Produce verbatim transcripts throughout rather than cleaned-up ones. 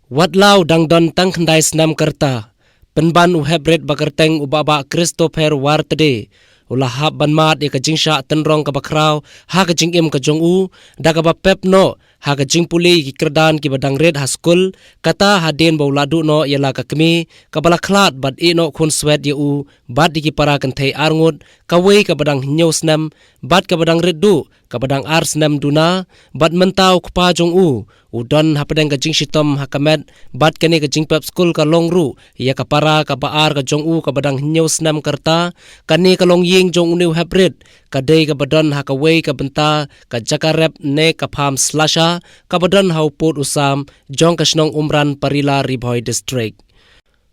Wat la u dang don tang khyndai snem ka rta, pynban u heprit ba kyrteng u Bahbah Christopher Wartede u la hap ban mad ïa ka jingshah tynrong kaba khraw ha ka jingim ka jong u, da kaba pep noh ha ka jingpule ïa ki kyrdan kiba dang rit ha skul, kata hadien ba u la duh noh ïa la ka kmie kaba la khlad bad ïeh noh khun swet ïa u, bad ïa ki para kynthei arngut, kawei kaba dang hynñiew snem, bad kaba dang rit duh kaba dang ar snem duna, bad mynta u kpa jong u u don hapdeng ka jingshitom ha ka met, bad kane ka jingpep skul ka long ruh ïa ka para kaba ar ka jong u kaba dang hynñiew snem ka rta. Kane ka longïing jong une u heprit ka dei kaba don ha kawei ka bynta ka jaka rep ne ka farm slasha kaba don ha u pud u sam jong ka shnong Umran Parila, Ri Bhoi District.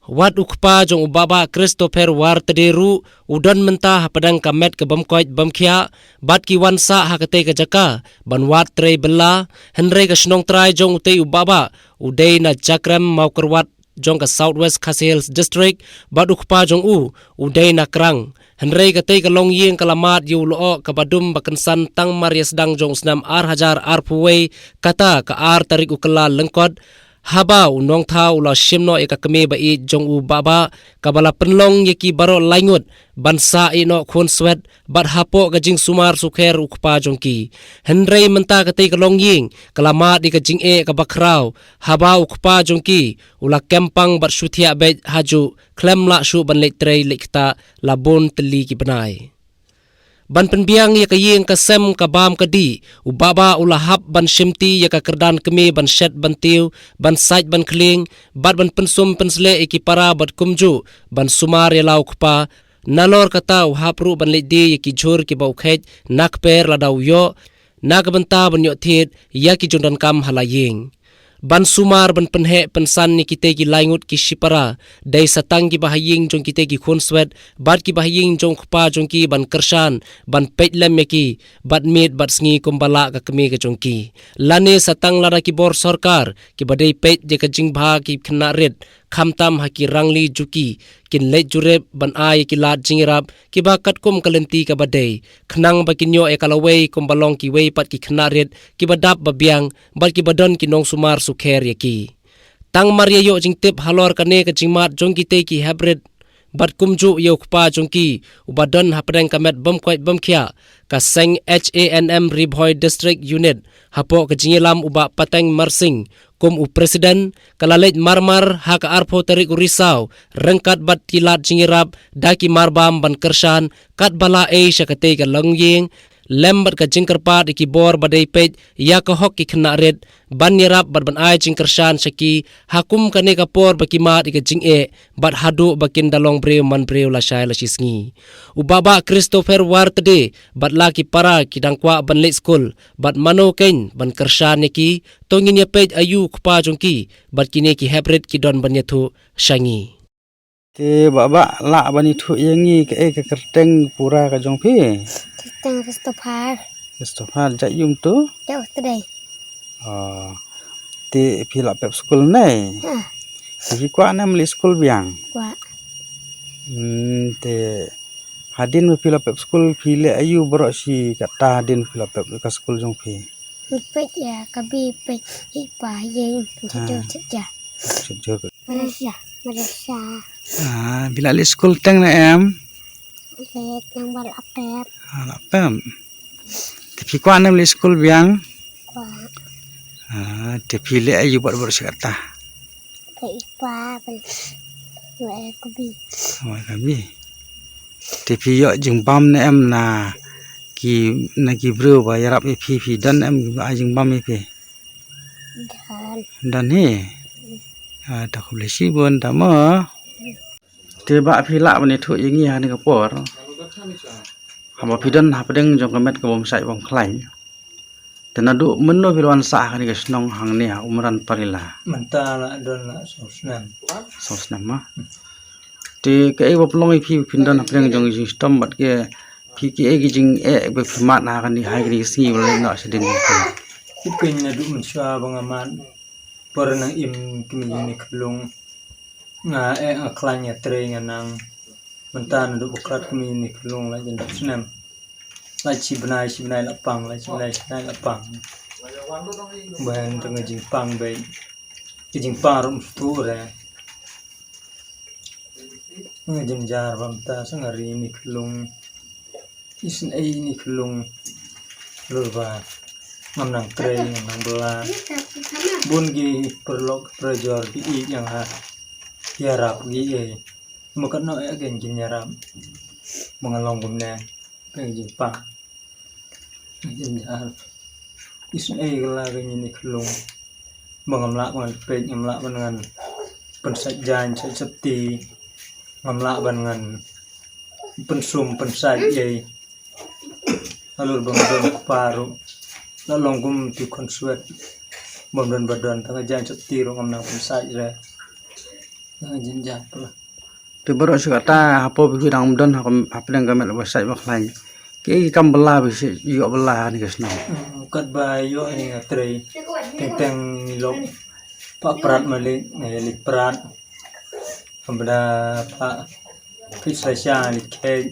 Wat u kpa jong u Bahbah Christopher Wartede ruh u don mynta hapdeng ka met ka bym koit bym khiah, bad ki wan sah ha katei ka jaka ban wad trei bylla, hynrei ka shnong trai jong utei u Bahbah u dei na Jakrem Mawkyrwat jong ka South West Khasi Hills District, bad u kpa jong u u dei na Krang. Hynrei katei ka longïing ka la mad ïa u lyoh kaba dum ba kynsan tang mar ïa sdang jong u snem ar hajar arphew wei, kata ka ar tarik u Kyllalyngkot, haba u nongthaw u la shim noh ïa ka kmie ba ïeit jong u Bahbah, kaba la pynlong ïa ki baroh laingut ban sah ïeh noh khun swet, bad hapoh ka jingsumar sukher u kpa jong ki. Hynrei mynta katei ka longïing ka la mad ïa ka jingeh kaba khraw, haba u kpa jong ki u la kem pang bad shu thiah beit hajuh, khlem lah shuh ban leit trei leit ktah la bun tylli ki bnai. Ban pynbiang ïa ka ïing ka sem ka bam ka dih, u Bahbah u la hap ban shimti ïa ka kyrdan kmie ban shet ban tiew, ban sait ban khlieng, bad ban pynsum pynsleh ïa ki para bad kumjuh ban sumar ïa la u kpa. Nalor kata u hap ruh ban leit die ïa ki jhur kiba u kheit na kper lada u ïoh, na ka bynta ban ïoh thied ïa ki jingdonkam ha la ïing. Ban sumar ban pynheh pynsan ïa kitei ki laingut ki shipara, dei sa tang kiba ha ïing jong kitei ki khun swet bad kiba ha ïing jong u kpa jong ki ban kyrshan, ban peit lem ïa ki bad miet bad sngi kumba lah ka kmie ka jong ki. Lane sa tang lada ki bor sorkar kiba dei peit ïa ka jingbha ki khynnah rit, khamtam ha ki rangli juki, kin leit jurip ban ai ïa ki lad jingïarap kiba katkum ka lynti kaba dei, khnang ba kin ïoh ïa ka lawei kumba long kiwei pat ki khynnah rit kiba dap ba biang bad kiba don ki nongsumar sukher ïa ki. Tang mar ïa ïoh jingtip halor kane ka jingmad jong kitei ki heprit bad kumjuh ïa u kpa jong ki uba don hapdeng ka met bym koit bym khiah, ka seng H A N M Ri Bhoi District Unit, hapoh ka jingïalam u Bah Pateng Marsing kum u president, ka la leit marmar ha ka arphew tarik u Risaw, ryngkat bad ki lad jingïarap da ki marbam ban kyrshan katba la ei sha katei ka longïing, lem bad ka jingkyrpad ïa ki bor ba dei peit ïa ka hok ki khynnah rit, ban ïarap bad ban ai jingkyrshan sha ki ha kum kane ka por ba ki mad ïa ka jingeh, bad haduh ba kin da long briew man briew lashai lashisngi. U Bahbah Christopher Wartede bad la ki para ki dang kwah ban leit skul, bad mano keiñ ban kyrshan ïa ki, to ngin ïa peit aïu u kpa jong ki bad kine ki heprit ki don ban ïathuh sha ngi. Te Bahbah, lah ban ïathuh ïa ngi kaei ka kyrteng pura ka jong phi? Kyrteng Christopher. Christopher, jait aïu mynta? Jait Wartede. Oh. Te phi la pep skul ne? Ha. Te phi kwah ne em leit skul biang? Kwah. Hmm, te hadien ba phi la pep skul phi leh aïu baroh shi katta hadien phi la pep ka skul jong phi? Phi peit ïa ka bi peit i pa ïa. Ha. Jor jor. Jor jor. Malaysia, Malaysia. Ah, phi la leit skul teng ne em? Leit nang ba la pep. Ah, la pep. Te phi kwah ne em leit skul biang? Kwah. Ah, te phi leh aïu bad baroh shi katta? Peit i pa ban wai ka bi. Wai ka bi. Te phi ïoh jingbam ne em na ki, na ki briew ba ïarap ïa phi, phi don em kiba ai jingbam ïa phi? Don. Don hi. Ah, ta khublei shibun ta mo. Te Bah, phi lah ban ïathuh ïa ngi ha kane ka por, haba phi don hapdeng jong ka met ka bym sait bym khlaiñ, te naduh mynno phi la wan sah ha kane ka shnong hangne ha Umran Parila? Mynta la don la saw snem. Saw snem ma. Te kaei ba pynlong ïa phi ba phin don hapdeng jong ka jingshitom bad ka, phi, kaei ka jingeh ba phi mad ha kane, ha kane ka sngi ba la ïoh noh shadien jong phi? Phi pyn naduh mynshuwa ba nga mad, por nang im ki mih ïa ine i khyllung. Nga eh, nga khlaiñ, nga trei, nga nang. Mynta naduh ba khlad kumne ïa ine i khyllung la jan snem. La shi bnai shi bnai la pang, la shi bnai shi bnai la pang. Ba hynrei nga jingpang beit. Ki jingpang ruh mtu re. Nga jynjar bam ta sa nga ri ni khlung. Isnei ni khlung. Lur ba ngam nang trei, ngam nang bela. Bun ki paralok parajor ki ïeit ïa nga. Ïarap ki ei. Ma katno ïa ken kin ïarap. Ma nga long kumne. Peng jingpang. Jynjar. Isnei ka la ka ngi ni khlung. Ba ngam lah ban peit, ngam lah ban ngan pynsait jaiñ, sait sopti. Ngam lah ban ngan pynsum, pynsait ei. Halor ba nga don kpa ruh. La long kum tu khun swet. Bym don ba don, tang ka jaiñ sopti ruh ngam nang pynsait re. Tang ka jynjar pla. Te baroh shi katta hapoh phi dang don ha kam, hapdeng ka met ba sait ba khlaiñ. Ki kam bela phi shu ïoh bela ha kane ka shnong. Hmm, katba ïoh hi nga trei. Teng teng ngi lok. Phah prat malik, nga ïa leit prat. Haba da phah khit sa sha leit khet.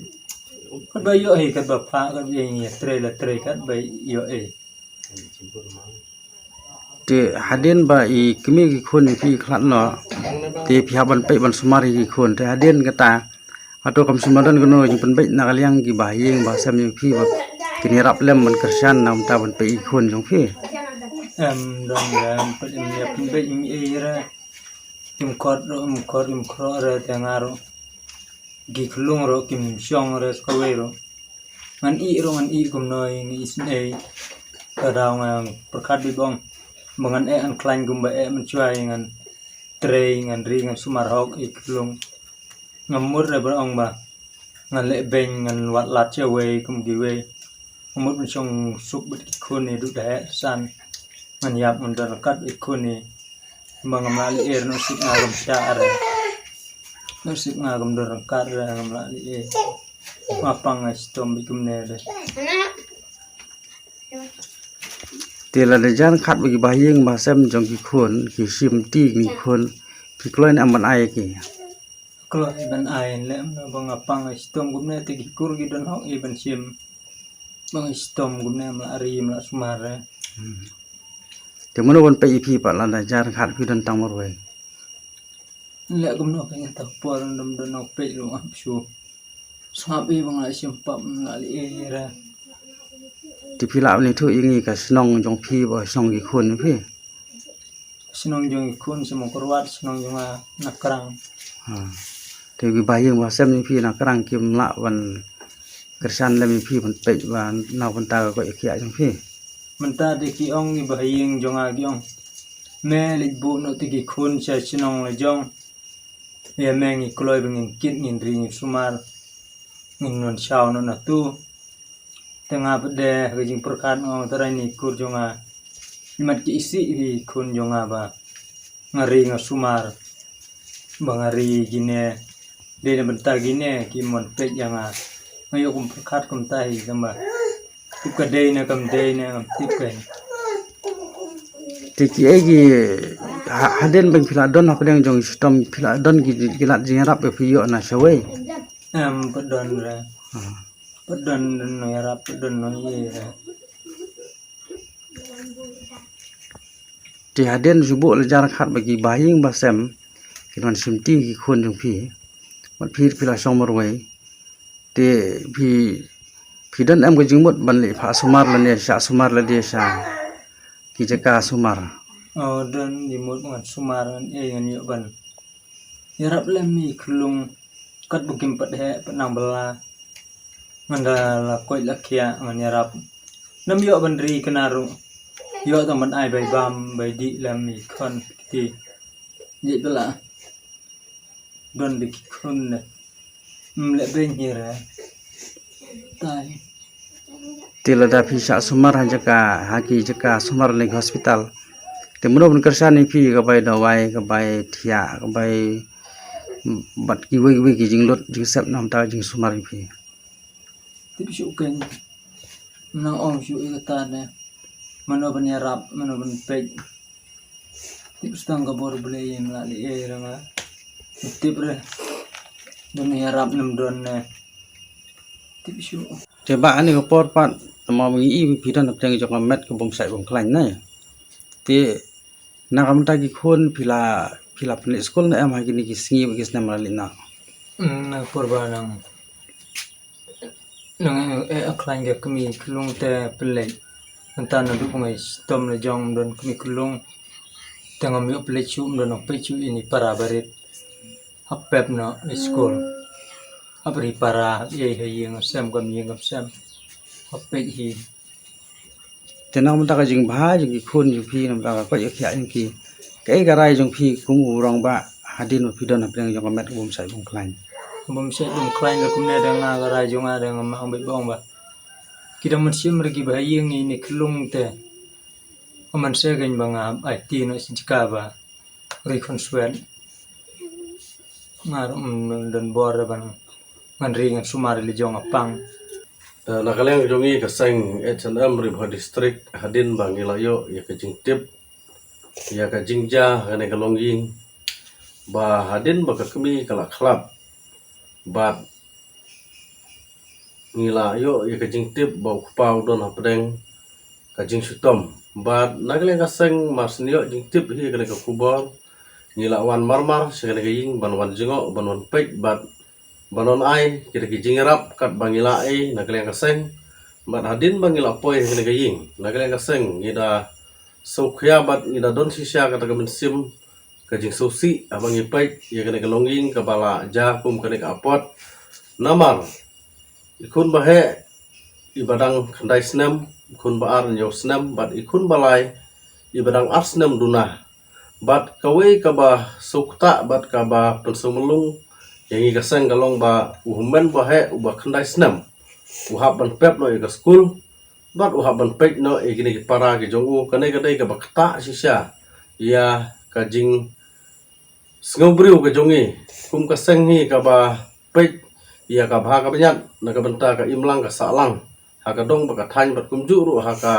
Katba ïoh hi katba phah katba ïa ngi trei la trei katba ïoh hi. Te hadien ba i kmie ki khun i phi khlad noh. Te phi hap ban peit ban sumar ïa ki khun. Te hadien kata hato kam shym la don kano jingpynbeit na ka liang ki bahaïing bahasem ïa phi ba kin ïarap lem ban kyrshan na bynta ban peit ïa ki khun jong phi? Em, don lem, peit, em, ïa pynbeit ïa i re. Kim khot ruh, kim khot, kim khot re te nga ruh. Ki khlung ruh kim shong re sa kawei ruh. Ngan ïeh ruh ngan ïeh kumno ïa ngi isnei. Ka daw nga pyrkhat beit ba ong ba ngan eh ngan khlaiñ kumba eh mynshuwa, ngan trei ngan ri ngan sumar hok ïa ki khlung. Ngam mut re ba ong ba ngan leh beiñ ngan wad lad shawei kum kiwei. Ngam mut ban shong suk bad ki khun ïa duh da heh san. Ngan ïap ngan don ryngkat bad ki khun ïa. Ba ngam lah leh er, nusip nga kam shah re. Nusip nga kam don ryngkat re, ngam lah leh er. Nga pang nga shitom bad kumne re. Te lada jan khat ba ki bahaïing bahasem jong ki khun, ki shim ti ki khun, ki kloi ne em ban ai ki. Kloi ban ai lem na ba nga pang nga shitom kumne te ki kur ki don hok i ban shim. Ba nga shitom kumne em lah ri em lah sumar re. Hmm. Te mano ban peit ïa phi pat lada jan khat phi don tang marwei. Leh kumno phi ngan ta por dom don nong peit ruh ap shu. Sngap i ba nga la shim pap nga la leh ei re. Te phi lah ban ïathuh ïa ngi ka shnong jong phi bad shnong ki khun phi? Shnong jong ki khun Shnong Kyrwat, shnong jong nga Nakrang. Ha. Te ki bahaïing bahasem jong phi Nakrang kim lah ban kyrshan lem ïa phi ban peit ba na bynta ka koit ka khiah jong phi? Mynta te ki ong ki bahaïing jong nga ki ong me leit buh noh te ki khun sha shnong la jong. Ïa me ngi kloi ba ngin kit ngin ri ngin sumar. Ngin wan shaw noh natu. Te nga pat de ha ka jingpyrkhat nga ong trai ni kur jong nga. Imat ki isih ri khun jong nga ba nga ri nga sumar. Ba nga ri kine. Dei na bynta kine ki mon peit ïa nga. Nga ïoh kum pyrkhat kumta hi tang ba tip ka dei ne kam dei ne ngam tip ka hi. Te kiei ki ha-, hadien ba phi la don hapdeng jong i shitom phi la don ki, ki lad jingïarap ba phi ïoh na shawei? Em, pat don re. Ha. Pat don, don nongïarap, pat don nongïarap. Te hadien shu buh la jar khat ba ki bahaïing bahasem kin wan shim ti ki khun jong phi. Bad phi, phi la shong marwei. Te phi, phi don em ka jingmut ban leit phah sumar lane shah sumar lade sha ki jaka sumar? O, don jingmut ngan sumar ngan ei ngan ïoh ban ïarap lem ïa i khlung kat ba kim pat heh pat nang bylla. Ngan da la koit la khiah ngan ïarap. Nam ïoh ban ri kane ruh. Ïoh tang ban ai bai bam bai dih lem ïa i khun kti. Jait bylla. Don da ki khun ne. Ym leh beiñ hi re. Tai. Te lada phi shah sumar ha jaka, ha ki jaka sumar lane hospital. Te mano ban kyrshan ïa phi ka bai dawai, ka bai thiah, ka bai bad kiwei kiwei ki jinglut jingsep na bynta jingsumar ïa phi? Tip shuh kein. Nang ong shuh ïa kata ne. Mano ban ïarap, mano ban peit. Tip shuh tang ka bor Blei ym lah leh ei re nga. Tip re. Don ïarap nam don ne. Tip shuh. Te ba ani ka por pat, tama ba ngi i phi don hapdeng jong ka met ka bym sait bym khlaiñ ne. Te Na ka mynta ki khun phi la, phi la pynleit skul ne em ha kine ki sngi bad ki snem ba la leit noh? Na pyrba nang nang eh, eh, khlaiñ ka kmie khyllung te pynleit. Mynta naduh ba nga shitom la jong ym don kmie khyllung. Te ngam ïoh pynleit shuh, ym don nang peit shuh ïa ini para barit. Hap pep noh skul. Hap ri para, hap ïai ha ïing ha sem, kam ïing kam sem. Hap peit hi. Te na ka mynta ka jingbha jong ki khun jong phi, na ka mynta ka koit ka khiah jong ki, kaei ka rai jong phi kum u rangbah hadien ba phi don hapdeng jong ka met u bym shait bym khlaiñ? Bym shait bym khlaiñ da kumne, da nga ka rai jong nga da nga mut beit ba ong ba ki da mynsiem re ki ba ha ïing ïa ini khyllung te. Ka mynsiem kein ba nga aiti noh shi jaka ba ri khun swet. Nga ruh ym don bor ban ngan ri ngan sumar ïa la jong nga pang. Eh, na ka liang jong ngi ka seng H N M Ri Bhoi District, hadien ba ngi la ïoh ïa ka jingtip ïa ka jingjia kane ka longïing, ba hadien ba ka kmie ka la khlad bad ngi la ïoh ïa ka jingtip ba u kpa u don hapdeng ka jingshitom. Bad na ka liang ka seng mar shu ïoh jingtip hi kane ka khubor, ngi la wan marmar sha kane ka ïing ban wan jngoh, ban wan peit bad ban wan ai kita ki jingïarap katba ngi la ai na ka liang ka seng. Bad hadien ba ngi la poi ha kane ka ïing, na ka liang ka seng ngi da sngewkhia bad ngi da don shisha kata ka mynsiem ka jingsngewsih haba ngi peit ïa kane ka longïing kaba la jia kum kane ka apot. Namar i khun ba heh iba dang khyndai snem, i khun ba ar hynñiew snem bad i khun ba lai iba dang ar snem duna. Bad kawei kaba sngewkta bad kaba pynsngewmylong ïa ngi ka seng ka long ba u hynmen ba heh uba khyndai snem u hap ban pep noh ïa ka skul bad u hap ban peit noh ïa kine ki para ki jong u. Kane ka dei kaba ktah shisha ïa ka jingsngewbriew ka jong ngi kum ka seng hi kaba peit ïa ka bha ka bniat na ka bynta ka imlang ka sahlang ha ka dong bad ka thaiñ bad kumjuh ruh ha ka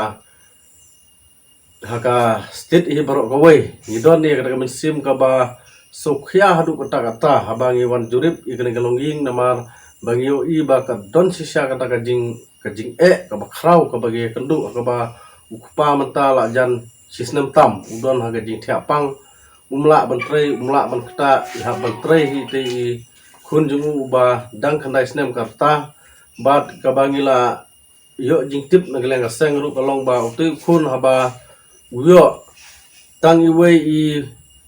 ha ka state hi baroh kawei. Ngi don ïa kata ka mynsiem kaba sngewkhia haduh katta katta haba ngi wan jurip ïa kane ka longïing, namar ba ngi ïohi ba ka don shisha kata ka jing, ka jingeh kaba khraw kaba ngi ïakynduh ha kaba u kpa mynta la jan shisnem tam u don ha ka jingthiah pang. Um lah ban trei, um lah ban ktah, i hap ban trei hi te i khun jong u uba dang khyndai snem ka rta. Bad kaba ngi la ïoh jingtip na ka liang ka seng ruh ka long ba utu u khun haba u ïoh tang iwei i,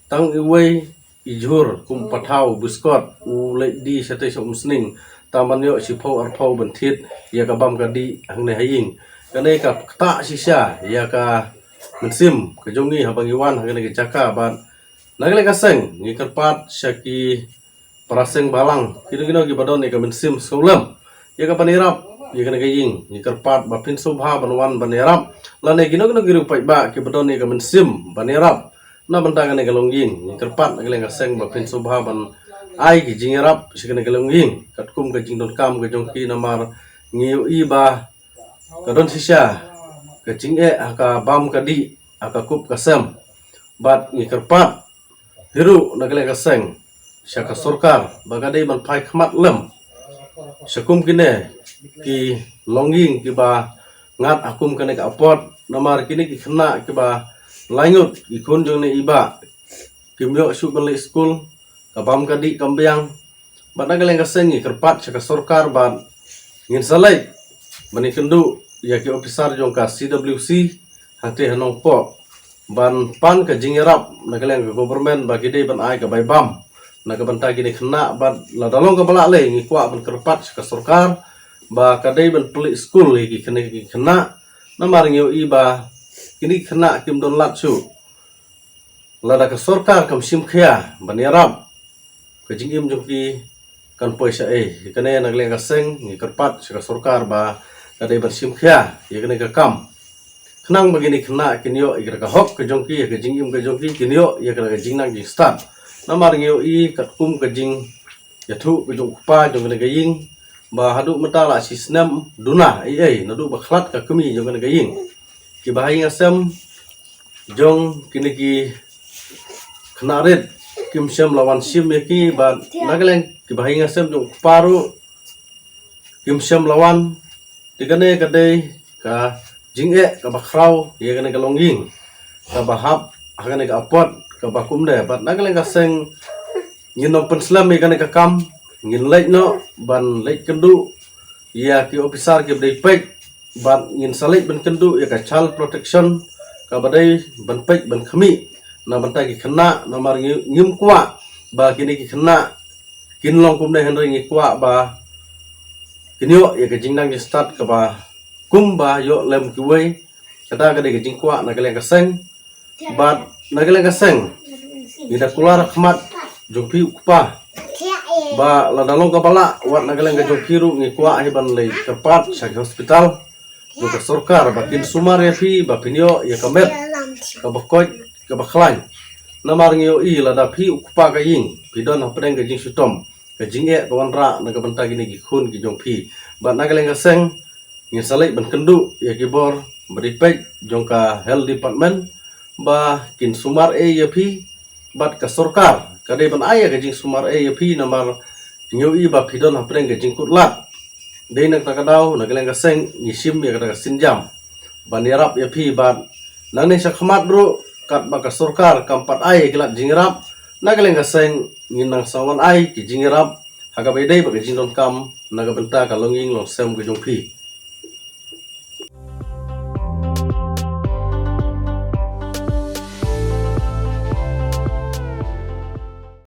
tang iwei i jhur kum pathaw biskot, u leit die shatei sha umsning, tang ban ïoh shiphew arphew ban thied ïa ka bam ka dih hangne ha ïing. Kane ka ktah shisha ïa ka mynsiem ka jong ngi haba ngi wan ha kane ka jaka. Bad na ka liang ka seng ngi kyrpad sha ki para seng balang, kino kino kiba don ïa ka mynsiem sngewlem ïa ka ban ïarap ïa kane ka ïing, ngi kyrpad ba phin sngewbha ban wan ban ïarap. Lane kino kino ki riew paidbah kiba don ïa ka mynsiem ban ïarap na bynta kane ka longïing, ngi kyrpad na ka liang ka seng ba phin sngewbha ban ai ki jingïarap sha kane ka longïing katkum ka jingdonkam ka jong ki, namar ngi ïohi ba ka don shisha ka jingeh ha ka bam ka dih, ha ka kup ka sem. Bad ngi kyrpad hi ruh na ka liang ka seng sha ka sorkar ba ka dei ban phai khmat lem sha kum kine ki longïing kiba ngat ha kum kane ka apot, namar kine ki khynnah kiba laingut, ki khun jong ne i bah, kim ïoh shuh ban leit skul, ka bam ka dih kam biang. Bad na ka liang ka seng ngi kyrpad sha ka sorkar bad ngin sa leit ban ïakynduh ïa ki ophisar jong ka C W C hangtei ha Nongpoh ban pan ka jingïarap na ka liang ka government ba ki dei ban ai ka bai bam na ka bynta kine ki khynnah. Bad lada long kaba lah lei ngi kwah ban kyrpad sha ka sorkar ba ka dei ban pynleit skul ïa ki khynnah, ki khynnah, namar ngi ïohi ba kine ki khynnah kim don lad shuh. Lada ka sorkar kam shim khia ban ïarap, ka jingim jong ki kan poi shaei. Kane na ka liang ka seng ngi kyrpad sha ka sorkar ba ka dei ban shim khia ïa kane ka kam, khnang ba kine ki khynnah kin ïoh ïa ka hok ka jong ki, ïa ka jingim ka jong ki, kin ïoh ïa ka jingnang jingstad. Namar ngi ïohi katkum ka jingïathuh ka jong u kpa jong kane ka ïing ba haduh mynta la shisnem duna ei ei naduh ba khlad ka kmie jong kane ka ïing. Ki bahaïing hasem jong kine ki khynnah rit kim shym la wan shim ïa ki, bad na ka liang ki bahaïing hasem jong u kpa ruh kim shym la wan. Te kane ka dei ka jingeh kaba khraw ïa kane ka longïing kaba hap ha kane ka apot kaba kumne. Bad na ka liang ka seng ngin ym pynslem ïa kane ka kam, ngin leit noh ban leit kynduh ïa ki officer kiba dei peit, bad ngin sa leit ban kynduh ïa ka child protection kaba dei ban peit ban khmih na bynta ki khynnah, namar ngi, ngim kwah ba kine ki khynnah kin long kumne, hynrei ngi kwah ba kin ïoh ïa ka jingnang jingstad kaba kumba ïoh lem kiwei. Kata ka dei ka jingkwah na ka liang ka seng. Bad na ka liang ka seng ngi da kular khmat jong phi u kpa ba lada long kaba lah, wat na ka liang ka jong phi ruh ngi kwah hi ban leit kyrpad sha ki hospital jong ka sorkar ba kin sumar ïa phi ba phin ïoh ïa ka met kaba koit kaba khlaiñ. Namar ngi ïohi lada phi u kpa ka ïing phi don hapdeng ka jingshitom, ka jingeh ka wanrah na ka bynta kine ki khun ki jong phi. Bad na ka liang ka seng ngin sa leit ban kynduh ïa ki bor ba dei peit jong ka health department ba kin sumar ei ïa phi. Bad ka sorkar ka dei ban ai ïa ka jingsumar ei ïa phi, namar ngi ïohi ba phi don hapdeng ka jingkut lad. Dei na kata ka daw na ka liang ka seng ngi shim ïa kata ka sienjam ban ïarap ïa phi. Bad nangne sha khmat ruh katba ka sorkar kam pat ai ïa ki lad jingïarap, na ka liang ka seng ngin nang sa wan ai ki jingïarap ha kaba ïadei bad ka jingdonkam na ka bynta ka longïing longsem ka jong phi.